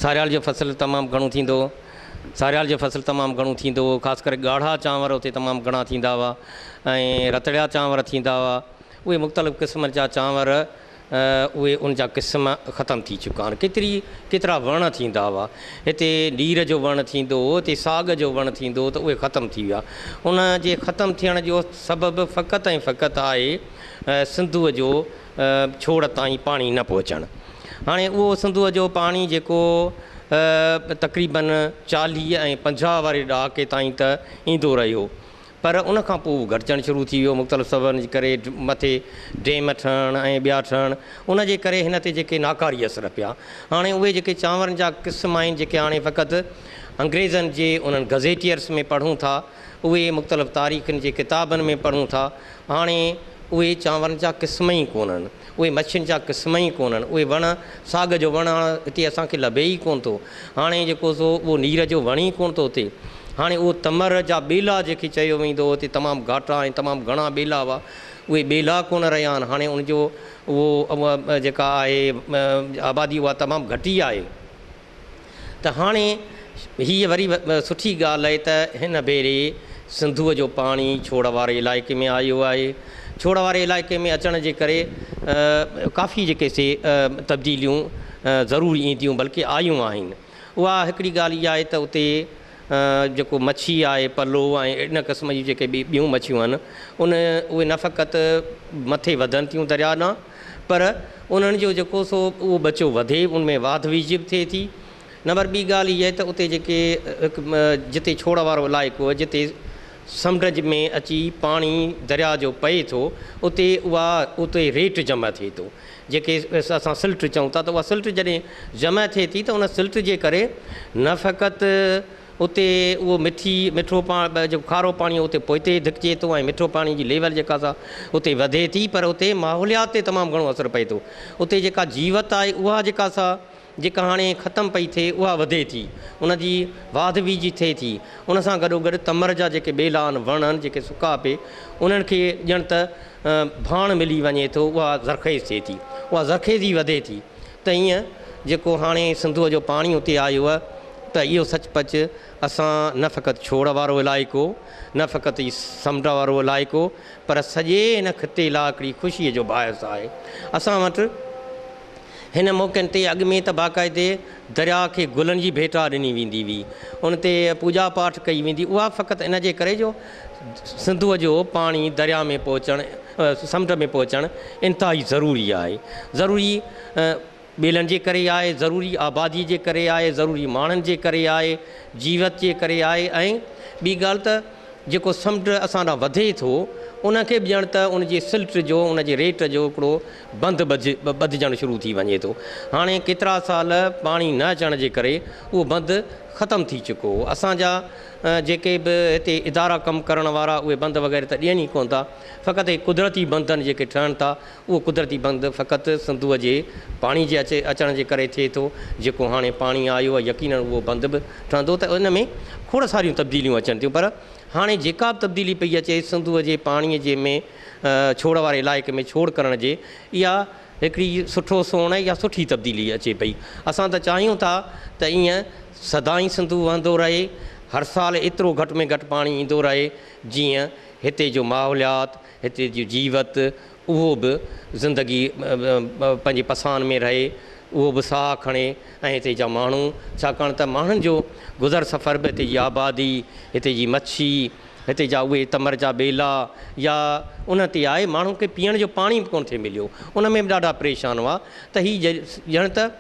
[SPEAKER 5] ساريال جو فصل تمام گهڻو ٿيندو هو ساريال جو فصل تمام گهڻو ٿيندو هو خاص ڪري ڳاڙها چانور اتي تمام گهڻا ٿيندا هئا ۽ رتڙيا چانور ٿيندا هئا اهي مختلف قسمن جا چانور اهي ان جا قسم ختم ٿي چڪا آهن. ڪيتري ڪيترا وڻ ٿيندا هئا. هتي نير جو وڻ ٿيندو هو، هتي ساڳ جو وڻ ٿيندو هو ته اهي ختم ٿي ويا. ان جي ختم ٿيڻ جو سبب فقط ۽ فقط آهي سنڌوء جو ڇوڙ تائين پاڻي نه پهچڻ. هاڻي اهو سنڌوء جو پاڻي جيڪو تقريبن 40 ۽ 50 واري ڏهاڪي تائين ته ايندو رهيو. پر ان کان پوء اهو گهٽجڻ شروع ٿي ويو، مختلف سببن جي ڪري مٿي ڊيم ٺهڻ ۽ ٻيا ٺهڻ ان جي ڪري هن تي جيڪي ناڪاري اثر پيا. هاڻي اهي جيڪي چانورن جا قسم آهن جيڪي هاڻي فقط انگريزن جي انهن گزيٽيئرس ۾ پڙهون ٿا، اهي مختلف تاريخن جي ڪتابن ۾ پڙهون ٿا، هاڻي اهي چانورن جا قسم ئي ڪونهن، اهي مڇين جا قسم ئي ڪونهن، اهي وڻ ساڳ جو وڻ هاڻ هتي اسان کي لڀي ئي ڪونه ٿو، هاڻي جيڪو سو اهو نير جو وڻ ئي ڪونه ٿو ٿئي. هاڻي اهو تمر جا ٻيلا جيڪي چيو ويندو هو اتي تمام گهاٽا ۽ تمام گهڻا ٻيلا هئا، اهي ٻيلا ڪونه رهيا آهن، هاڻي ان جو اهو جيڪا آهي آبادي اها تمام گهٽي آهي ته هاڻي هيء وري سٺي ڳالهه آهي ته هن ڀيري سنڌوء جو پاڻي ڇوڙ واري علائقي ۾ آيو آهي، ڇوڙ واري علائقي ۾ اچڻ جي ڪري ڪافي جيڪي سي تبديليون ضرور اينديون بلڪه آيون آهن. اها هڪڙي ڳالهه اها آهي ته اتي جيڪو مڇي آهي پلو ۽ ان قسم جون جيڪي ٻيون مڇيون آهن ان اهي نه فقط مٿي وڌن ٿيون درياء ڏانهن پر انهن جو جيڪو سو اهو ٻچو وڌي ان ۾ واڌ ويجهه به ٿئي ٿي. نمبر ٻي ڳالهه اها آهي ته اتي جيڪي هڪ جتي ڇوڙ وارو علائقو آهي جتي سمنڊ ۾ اچي پاڻي درياء جو پئي ٿو اتي اها اتي ريٽ جمع ٿئي ٿو جيڪي اسان سلٽ چئون ٿا ته اها سلٽ جڏهن جمع ٿئي ٿي ته ان سلٽ جي ڪري نه فقط اتي اهو مٺي مٺو پاڻ جيڪو کارو پاڻي اتي پوئتي ڌڪجي ٿو ۽ مٺو پاڻي جي ليول جيڪا سا اتي وڌي ٿي پر اتي ماحوليات تي تمام گهڻو اثر پئي ٿو اتي جيڪا جيوت آهي اها جيڪا سا جيڪا هاڻي ختم پئي ٿئي اها وڌي ٿي، ان جي واڌ ويجهه ٿئي ٿي. ان سان گڏوگڏ تمر جا جيڪي ٻيلا آهن، وڻ آهن جيڪي سڪا پئي، انهن کي ڄڻ ته ڀاڻ ملي وڃي ٿو، اها زرخيز ٿئي ٿي، اها زرخيزي وڌي ٿي ته ائين جيڪو هاڻي سنڌوء جو پاڻي اتي آيو آهي ته اهو سچ پچ اسان نه فقط ڇوڙ وارو علائقو، نه فقط هي سمنڊ وارو علائقو پر سڄي هن خطي لاء هڪڙي خوشيء جو باعث آهي. اسان وٽ. هن موقعن تي اڳ ۾ ته باقاعدي درياء کي گلن جي ڀيٽا ڏني ويندي هئي، ان تي پوڄا پاٺ ڪئي ويندي، اها فقط ان جي ڪري جو سنڌوء جو پاڻي درياء ۾ پهچڻ، سمنڊ ۾ پهچڻ انتهائي ضروري آهي. ضروري ٻيلن جي ڪري آهي، ضروري آبادي جي ڪري آهي، ضروري ماڻهن جي ڪري آهي، جيوت جي ڪري آهي ۽ ٻي ڳالهه ته جيڪو سمنڊ اسان ڏانهن وڌي ٿو، ان کي به ڄڻ ته ان جي سلٽ جو ان جي ريٽ جو هڪڙو بند ٻڌجڻ شروع ٿي وڃي ٿو. هاڻي ڪيترا سال پاڻي نه اچڻ جي ڪري اهو بند ختم ٿي چڪو هو. اسان جا جيڪي به هتي ادارا ڪم ڪرڻ وارا اهي بند وغيره ته ڏين ئي ڪونه ٿا. فقط هي قدرتي بندن جيڪي ٺهن ٿا اهو قدرتي بند فقط سنڌوء جي پاڻي جي اچي اچڻ جي ڪري ٿئي ٿو. جيڪو هاڻي پاڻي آيو آهي يقينن اهو بند به ٺهندو ته ان ۾ کوڙ ساريون تبديليون اچن ٿيون پر هاڻي جيڪا به تبديلي پئي اچي سنڌوء جي پاڻي جي ۾ ڇوڙ واري علائقي ۾ ڇوڙ ڪرڻ جي اها هڪڙي سٺو سوڻ يا سٺي تبديلي اچي پئي. اسان ته چاهيون ٿا ته ائين سدائين سنڌو وهندو رهي، هر سال ايترو گهٽ ۾ گهٽ پاڻي ايندو رهي جيئن هتي جو ماحوليات، هتي جي جيوت اهو به زندگي پنهنجي پسان ۾ رهي، اهو به ساهه کڻي ۽ هتي جا ماڻهو ڇاڪاڻ ته ماڻهن جو گذر سفر به هتي جي آبادي، هتي جي مڇي، هتي جا اهي تمر جا ٻيلا يا ان تي آهي، ماڻهن کي پيئڻ جو پاڻي به ڪونه ٿي مليو، ان ۾ به ڏاڍا پريشان هئا ته هي ڄڻ ته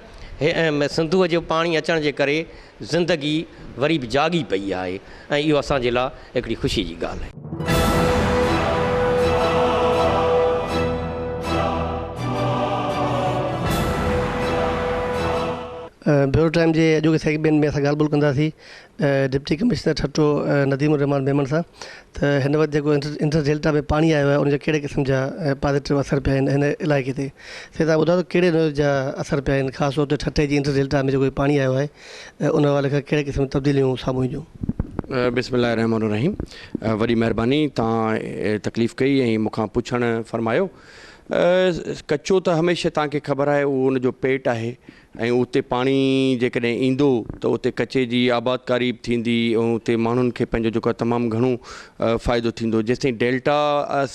[SPEAKER 5] سنڌوء جو پاڻي اچڻ جي ڪري زندگي وري به جاڳي پئي آهي ۽ اهو اسان جي لاء هڪڙي خوشي جي ڳالهه آهي.
[SPEAKER 1] بيورو ٽائيم جي اڄوڪي سيگمينٽ ۾ اسان ڳالهه ٻولهه ڪنداسين ڊپٽي ڪمشنر ٺٽو نديم الرحمان ميمڻ سان ته هن وقت جيڪو انڊس ڊيلٽا ۾ پاڻي آيو آهي ان جا ڪهڙي قسم جا پازيٽو اثر پيا آهن هن علائقي تي سي تهان ٻڌايو ته ڪهڙي نوع جا اثر پيا آهن خاص طور تي ٺٽي جي انڊس ڊيلٽا ۾ جيڪو پاڻي آيو آهي ان حوالي کان ڪهڙي قسم جون تبديليون سامهون اينديون.
[SPEAKER 6] بسم الله الرحمن الرحيم وڏي مهرباني توهان تڪليف ڪئي ۽ مون کان پڇڻ فرمايو ڪچو ته هميشه توهان کي خبر آهي اهو ان جو پيٽ آهي ۽ اتي پاڻي جيڪڏهن ايندو ته اتي ڪچي جي آبادڪاري به ٿيندي ۽ اتي ماڻهن کي پنهنجو جيڪو آهي تمام گهڻو فائدو ٿيندو جيستائين ڊيلٽا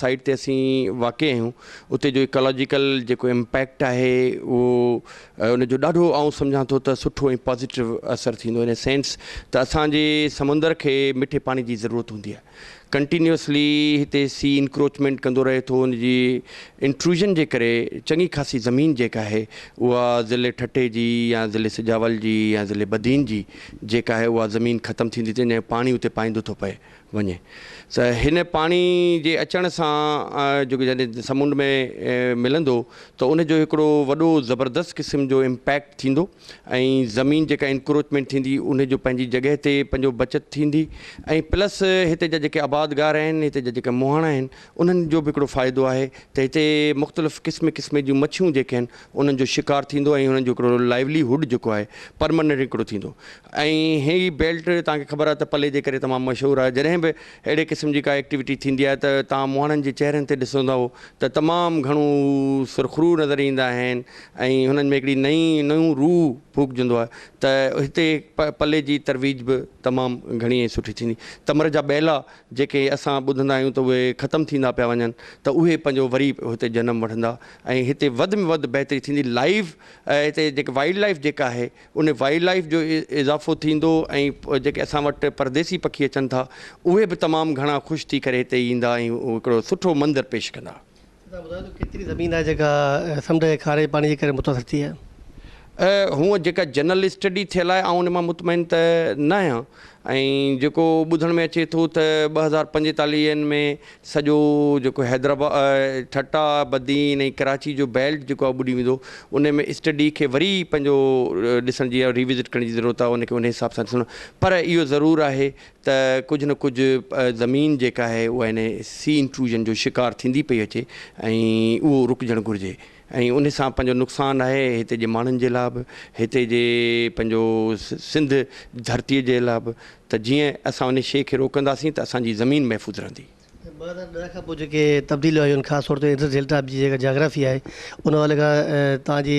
[SPEAKER 6] سائيڊ تي اسين واقع آهيون اتي جو ايڪالاجيڪل جيڪو امپيڪٽ آهي اهو ان جو ڏاڍو آئون سمجهان ٿو ته سٺو ۽ پازيٽو اثر ٿيندو ان سينس ته اسان جي سمندر کي مٺي پاڻي جي ضرورت هوندي آهي ڪنٽينيوسلي هتي سي انڪروچمينٽ ڪندو رهي ٿو ان جي انٽروزن جي ڪري چڱي خاصي زمين جيڪا آهي اها ضلعي ٺٽي جي يا ضلعي سجاول جي يا ضلعي بدين جي جيڪا آهي اها زمين ختم ٿيندي ٿي وڃي ۽ پاڻي اتي پائيندو ٿو پئي وڃي ته هن پاڻي جي اچڻ سان جيڪو جڏهن سمنڊ ۾ ملندو ته ان جو هڪڙو وڏو زبردست قسم جو امپيڪٽ ٿيندو ۽ زمين جيڪا انڪروچمينٽ ٿيندي ان جو پنهنجي جڳهه تي پنهنجو بچت ٿيندي ۽ پلس هتي جا جيڪي آبادگار آهن هتي جا جيڪا مهاڻا آهن انهن جو به هڪڙو فائدو آهي ته هتي مختلف قسم قسم جون مڇيون جيڪي آهن انهن جو شڪار ٿيندو ۽ انهن جو هڪڙو لائيولي هوڊ جيڪو آهي پرماننٽ هڪڙو ٿيندو ۽ هي بيلٽ توهان کي خبر آهي ته پلي جي ڪري تمام مشهور آهي جڏهن به اهڙي قسم جي ڪا ايڪٽيوٽي ٿيندي آهي ته توهان مهاڻن جي چهرن تي ڏسندؤ ته تمام گهڻو سرخرو نظر ايندا آهن ۽ هنن ۾ هڪڙي نئين نيون روح ڦوڪجندو آهي ته هتي پلي جي ترويج به تمام گهڻي ۽ سٺي ٿيندي. تمر جا ٻيلا جيڪي اسان ٻڌندا آهيون ته اهي ختم ٿيندا پيا وڃن ته اهي پنهنجو وري هتي جنم وٺندا ۽ هتي وڌ ۾ وڌ بهتري ٿيندي. لائيف هتي جيڪي وائلڊ لائيف جيڪا آهي ان وائلڊ لائيف جو اضافو ٿيندو ۽ جيڪي اسان وٽ پرديسي پکي اچن ٿا اهي به تمام گهڻا خوش ٿي ڪري هتي ايندا ۽ هڪڙو سٺو منظر پيش ڪندا.
[SPEAKER 1] توهان ٻڌايو ته ڪيتري زمين آهي جيڪا سمنڊ جي کاري پاڻي جي ڪري متاثر ٿي آهي؟
[SPEAKER 6] هونء جيڪا جنرل اسٽڊي ٿيل آهي آئون ان مان مطمئن ته نه آهيان ۽ جيڪو ٻڌڻ ۾ اچي ٿو ته 2045 ۾ سڄو جيڪو حيدرآباد ٺٽا بدين ۽ ڪراچي جو بيلٽ جيڪو آهي ٻڏي ويندو ان ۾ اسٽڊي کي وري پنهنجو ڏسڻ جي يا ري وزٽ ڪرڻ جي ضرورت آهي ان کي ان حساب سان ڏسڻو پر اهو ضرور آهي ته ڪجهه نه ڪجهه زمين جيڪا آهي اها ان سي انٽروزن جو شڪار ٿيندي پئي اچي ۽ اهو رڪجڻ گهرجي ۽ ان سان پنهنجو نقصان آهي هتي جي ماڻهن جي لاء به هتي جي پنهنجو سنڌ ڌرتي جي لاء به ته جيئن اسان ان شيء کي روڪنداسين ته اسان جي زمين محفوظ رهندي.
[SPEAKER 1] 2010 کان پوء جيڪي تبديليون آيون آهن خاص طور تي انڊس ڊيلٽا جي جيڪا جاگرافي آهي ان حوالي کان توهان جي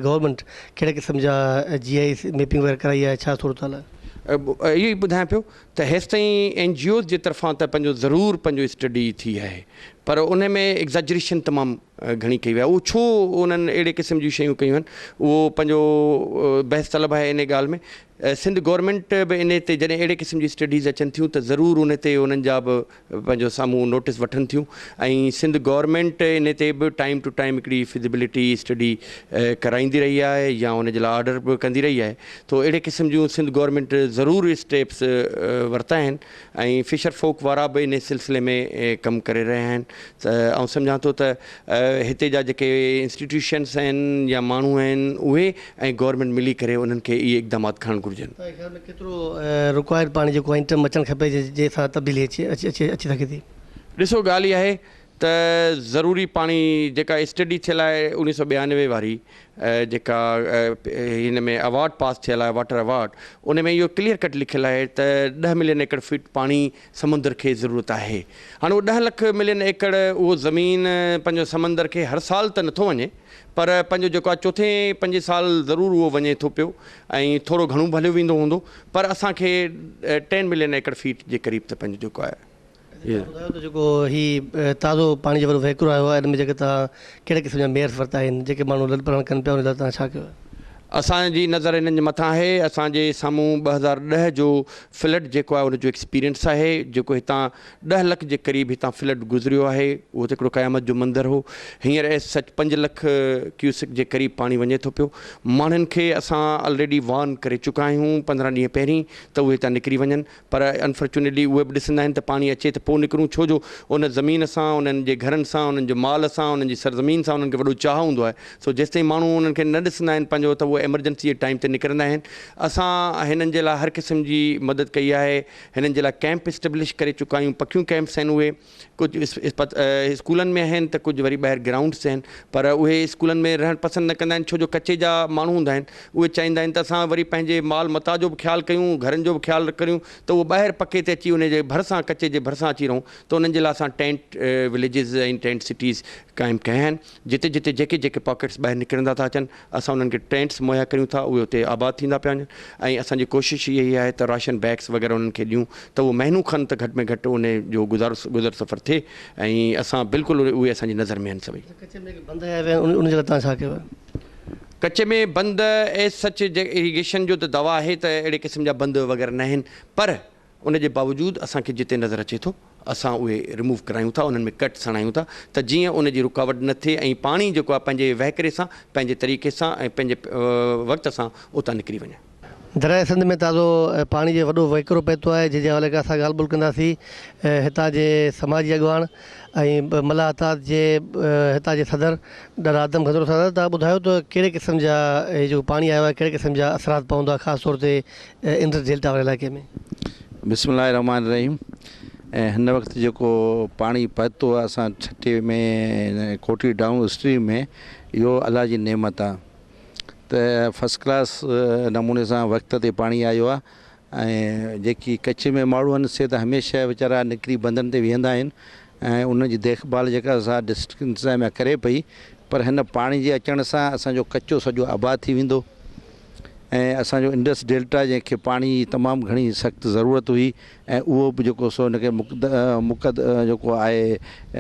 [SPEAKER 1] گورنمينٽ ڪهڙي قسم جا جي I S mapping وغيره ڪرائي آهي ڇا صورتحال آهي؟
[SPEAKER 6] اهو ئي ٻڌايان پيو ته هيستائين اين جي اوز جي طرفان ته پنهنجو ضرور پنهنجو اسٽڊي ٿي آهي. پر ان ۾ ايگزاجريشن تمام گهڻي ڪئي وئي آهي اهو ڇو انهن اهڙي قسم جون شيون ڪيون آهن اهو پنهنجو بحث طلب آهي ان ڳالهه ۾ سنڌ گورنمينٽ به ان تي جڏهن اهڙي قسم جي اسٽڊيز اچن ٿيون ته ضرور ان تي انهن جا به پنهنجو سامهون نوٽس وٺن ٿيون ۽ سنڌ گورنمينٽ ان تي به ٽائيم ٽو ٽائيم هڪڙي فزيبلٽي اسٽڊي ڪرائيندي رهي آهي يا ان جي لاء آرڊر به ڪندي رهي آهي تو اهڙي قسم جون سنڌ گورنمينٽ ضرور اسٽيپس ورتا آهن ۽ فشر فوڪ وارا به انهي سلسلي ۾ ڪم ڪري رهيا آهن ته آئون سمجهان ٿو ته هتي جا جيڪي انسٽيٽيوشنس آهن يا ماڻهو آهن اهي ۽ گورنمينٽ ملي ڪري انهن کي اهي اقدامات کڻڻ گهرجن.
[SPEAKER 1] توهان جي خيال ۾ ڪيترو رڪوائرڊ پاڻي جيڪو آهي انٽرم اچڻ کپي جنهن سان تبديلي اچي اچي سگهي ٿي؟
[SPEAKER 6] ڏسو ڳالهه اها آهي ته ضروري پاڻي جيڪا اسٽڊي ٿيل آهي اوڻيهه سو 92 واري جيڪا هن ۾ ايوارڊ پاس ٿيل آهي واٽر ايوارڊ ان ۾ اهو ڪليئر ڪٽ لکيل آهي ته 10 ملين ايڪڙ فيٽ پاڻي سمندر کي ضرورت آهي هاڻي اهو 10 لک ملين ايڪڙ اهو زمين پنهنجو سمندر کي هر سال ته نٿو وڃي پر پنهنجو جيڪو آهي چوٿين پنجين سال ضرور اهو وڃي ٿو پيو ۽ ٿورو گهڻو به هليو ويندو هوندو پر اسان کي ٽين ملين ايڪڙ فيٽ جي قريب ته پنهنجو جيڪو آهي
[SPEAKER 1] توهان ٻڌايو ته جيڪو هي تازو پاڻي جو وڏو وهڪرو آيو آهي ان ۾ جيڪي توهان ڪهڙي قسم جا ميئرس ورتا آهن جيڪي ماڻهو لڏ پلاڻ ڪن پيا ان لاء توهان ڇا ڪيو آهي؟
[SPEAKER 6] اسان جي نظر انهن جي مٿان آهي اسان جي سامهون 2010 جو فلڊ جيڪو آهي ان جو ايڪسپيرينس آهي جيڪو هتان 10 لک جي قريب هتان فلڊ گذريو آهي اهو ته هڪڙو قيامت جو منظر هو هينئر ايز سچ 5 لک ڪيوسڪ جي قريب پاڻي وڃي ٿو پيو ماڻهن کي اسان الريڊي وارن ڪري چڪا آهيون 15 ڏينهن پهرين ته اهي هتان نڪري وڃن پر انفارچونيٽلي اهي به ڏسندا آهن ته پاڻي اچي ته پوء نڪرون ڇو جو ان زمين سان انهن جي گهرن سان انهن جي مال سان انهن جي سرزمين سان انهن کي وڏو چاهه هوندو آهي سو جيستائين ماڻهو انهن کي نه ڏسندا آهن پنهنجو ته اهي ايمرجنسي جي ٽائيم تي نڪرندا آهن اسان هنن جي لاء هر قسم جي مدد ڪئي آهي هنن جي لاء ڪئمپ اسٽيبلش ڪري چڪا آهيون پڪيون ڪئمپس آهن اهي ڪجهه اسڪولن ۾ آهن ته ڪجهه وري ٻاهر گرائونڊس تي آهن پر اهي اسڪولن ۾ رهڻ پسند نه ڪندا آهن ڇو جو ڪچي جا ماڻهو هوندا آهن اهي چاهيندا آهن ته اسان وري پنهنجي مال متاع جو به خيال ڪيون گهرن جو به خيال ڪريون ته اهو ٻاهر پڪي تي اچي ان جي ڀرسان ڪچي جي ڀرسان اچي رهون ته انهن جي لاء اسان ٽينٽ وليجز ۽ ٽينٽ سٽيز قائم ڪيا آهن جتي جتي جيڪي جيڪي پاڪيٽس ٻاهر نڪرندا ٿا اچن اسان انهن کي ٽينٽس مهيا ڪريون ٿا اهي اتي آباد ٿيندا پيا وڃن ۽ اسان جي ڪوشش اها ئي آهي ته راشن بيگس وغيره انهن کي ڏيون ته اهو مهينو کن ته گهٽ ۾ گهٽ ان جو گذارو گذر سفر ٿئي ۽ اسان بلڪل اهي اسان جي نظر ۾ آهن سڀئي.
[SPEAKER 1] ڪچي ۾ جيڪي بند هنيا ويا آهن ان جي لاء توهان ڇا ڪيو آهي؟
[SPEAKER 6] ڪچي ۾ بند ايز سچ اريگيشن جو ته دعويٰ آهي ته اهڙي قسم جا بند وغيره ناهن پر ان جي باوجود اسان کي جتي نظر اچي ٿو اسان اهي ريموو ڪرايون ٿا انهن ۾ ڪٽس هڻايون ٿا ته جيئن ان جي رڪاوٽ نه ٿئي ۽ پاڻي جيڪو آهي پنهنجي وهڪري سان پنهنجي طريقي سان ۽ پنهنجي وقت سان اتان نڪري وڃي.
[SPEAKER 1] درياء سنڌ ۾ تازو پاڻي جو وڏو وهڪرو پهتو آهي جنهن جي حوالي کان اسان ڳالهه ٻولهه ڪنداسين هتان جي سماجي اڳواڻ ۽ ملاح اتحاد جي هتان جي صدر ڏاڏا آدم گهندرو سان تهان ٻڌايو ته ڪهڙي قسم جا هي جيڪو پاڻي آيو آهي ڪهڙي قسم جا اثرات پوندا خاص طور تي انڊس ڊيلٽا واري علائقي ۾.
[SPEAKER 7] بسم الله الرحمٰن الرحيم هن وقت جيڪو پاڻي پهتو آهي اسان ٺٽي ۾ ڪوٽڙي ڊائون اسٽريم ۾ اهو الله جي نعمت آهي ته فرسٽ ڪلاس نموني سان وقت تي پاڻي آيو آهي ۽ جيڪي ڪچي ۾ ماڻهو آهن سي ته هميشه ويچارا نڪري بندن تي ويهندا آهن ۽ انهن جي ديک ڀال جيڪا سا ڊسٽرڪٽ انتظاميا ڪري پئي پر هن پاڻي جي اچڻ سان اسان جو ڪچو سڄو آباد ٿي ويندو ۽ اسان جو انڊس ڊيلٽا جنهن کي پاڻي جي تمام گهڻي سخت ضرورت هئي ۽ اهو به جيڪو سو ان کي مقد جيڪو آهي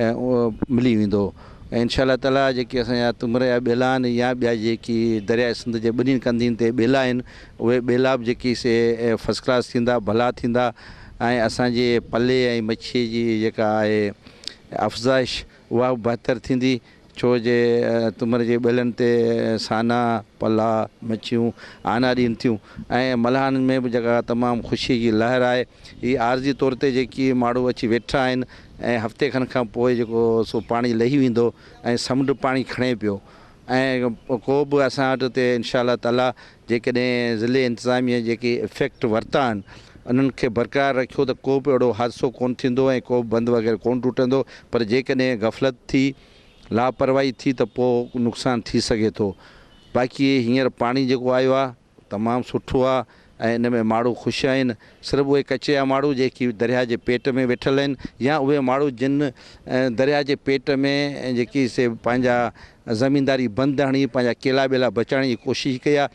[SPEAKER 7] اهو ملي ويندو ۽ انشاء الله تعالي جيڪي اسان جا تمر جا ٻيلا آهن يا ٻيا جيڪي درياء سنڌ جي ٻنهين ڪنڌين تي ٻيلا آهن اهي ٻيلا به جيڪي سي فرسٽ ڪلاس ٿيندا ڀلا ٿيندا ۽ اسان جي پلي ۽ مڇي جي جيڪا آهي افزائش اها به بهتر ٿيندي ڇو جي تمر جي ٻيلن تي سانا، پلا، مڇيون آنا ڏين ٿيون ۽ ملاحن ۾ به جيڪا تمام خوشيء جي لهر آهي. هي عارضي طور تي جيڪي ماڻهو اچي ويٺا آهن ۽ هفتي کن کان پوء جيڪو سو پاڻي لهي ويندو ۽ سمنڊ پاڻي کڻي پيو ۽ ڪو به اسان وٽ اتي انشاء الله تعاليٰ جيڪڏهن ضلعي انتظاميه جيڪي افيڪٽ ورتا آهن انهن کي برقرار رکيو ته ڪو به اهڙو حادثو ڪونه ٿيندو ۽ ڪو به بند وغيره ڪونه ٽٽندو پر جيڪڏهن غفلت ٿي لاپرواهي ٿي ته پوء نقصان ٿي سگهي ٿو باقي هينئر پاڻي جيڪو آيو آهي تمام سٺو آهي ۽ ان ۾ ماڻهو خوش آهن صرف اهي ڪچي جا ماڻهو جيڪي درياهه جي پيٽ ۾ ويٺل آهن يا اهي ماڻهو جن درياهه جي پيٽ ۾ جيڪي سي پنهنجا زمينداري بند هڻي پنهنجا ڪيلا ٻيلا بچائڻ جي ڪوشش ڪئي آهي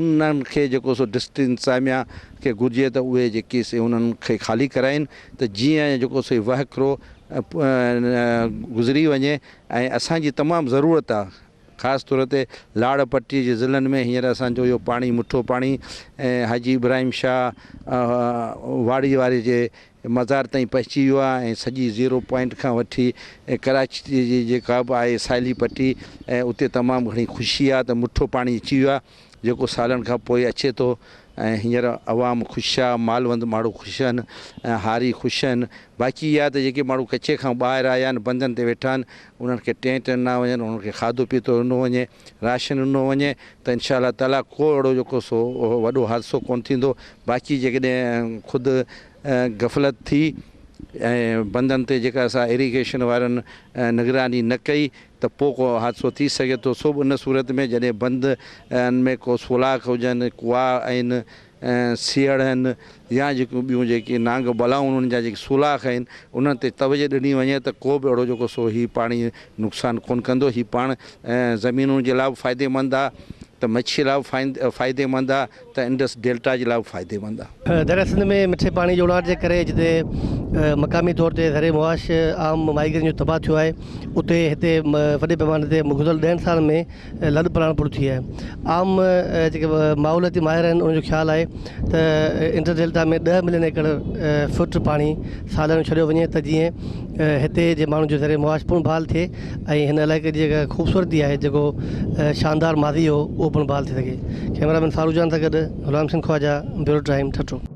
[SPEAKER 7] انهن کي جيڪو سو ڊسٽرڪٽ انتظاميا کي گهرجي ته اهي جيڪي سي انهن کي خالي ڪرائين ته جيئن جيڪو سو وهڪرو گذري وڃي ۽ اسان جي تمام ضرورت آ خاص طور تي لاڙ پٽي جي ضلعن ۾ هينئر اسان جو اهو پاڻي مٺو پاڻي حاجي ابراهيم شاهه واڙي واري جي مزار تائين پهچي ويو آهي ۽ سڄي زيرو پوائنٽ کان وٺي ڪراچي جي جيڪا به آهي ساحلي پٽي ۽ اتي تمام گهڻي خوشي آهي ته مٺو پاڻي اچي ويو آهي جيڪو سالن کان پوء اچي ٿو ۽ هينئر عوام خوش آهي مالوند ماڻهو خوش آهن ۽ هاري خوش آهن باقي اها ته جيڪي ماڻهو ڪچي کان ٻاهر آيا آهن بندن تي ويٺا آهن انهن کي ٽينٽ ڏنا وڃن انهن کي کاڌو پيتو ڏنو وڃي راشن ڏنو وڃي ته انشاء الله تعاليٰ ڪو اهڙو جيڪو سو وڏو حادثو ڪونه ٿيندو باقي جيڪڏهن خود غفلت ٿي ۽ بندن تي جيڪا سا ايريگيشن وارن نگراني نه ڪئي ته پوء ڪو حادثو ٿي سگهي ٿو سو به ان صورت ۾ جڏهن بند ۾ ڪو سولاخ هجن ڪوئا آهن سيهڙ آهن يا جيڪيون ٻيون جيڪي نانگ بلائون انهن جا جيڪي سولاخ آهن انهن تي توجه ڏني وڃي ته ڪو به اهڙو جيڪو سو هي پاڻي نقصان ڪونه ڪندو هي پاڻ زمينن جي لاء به فائديمند آهي ته مڇي لاء به فائديمند آهي ته انڊس ڊيلٽا جي لاء به فائديمند آهي.
[SPEAKER 1] درياء سنڌ ۾ مٺي پاڻي جي اڻاٺ جي ڪري جتي مقامي طور تي زرعي معاش عام ماهيگيرن جو تباهه ٿيو آهي اتي هتي وڏي پيماني تي گذريل ڏهن سالن ۾ لڏ پلاڻ پڻ ٿي آهي. عام جيڪي ماحولياتي ماهر آهن انهن جو خيال آهي ته انڊس ڊيلٽا ۾ ڏهه ملين ايڪڙ فٽ پاڻي ساليانو ڇڏيو وڃي ته جيئن هتي جي ماڻهن جو زرعي معاش پڻ بحال ٿئي ۽ هن علائقي جي جيڪا خوبصورتي آهي جيڪو شاندار ماضي هو اهو پڻ بحال ٿي سگهي. ڪئميرا مين فاروق جان سان گڏ غلام حسين خواجه، بيورو ٽائيم، ٺٽو.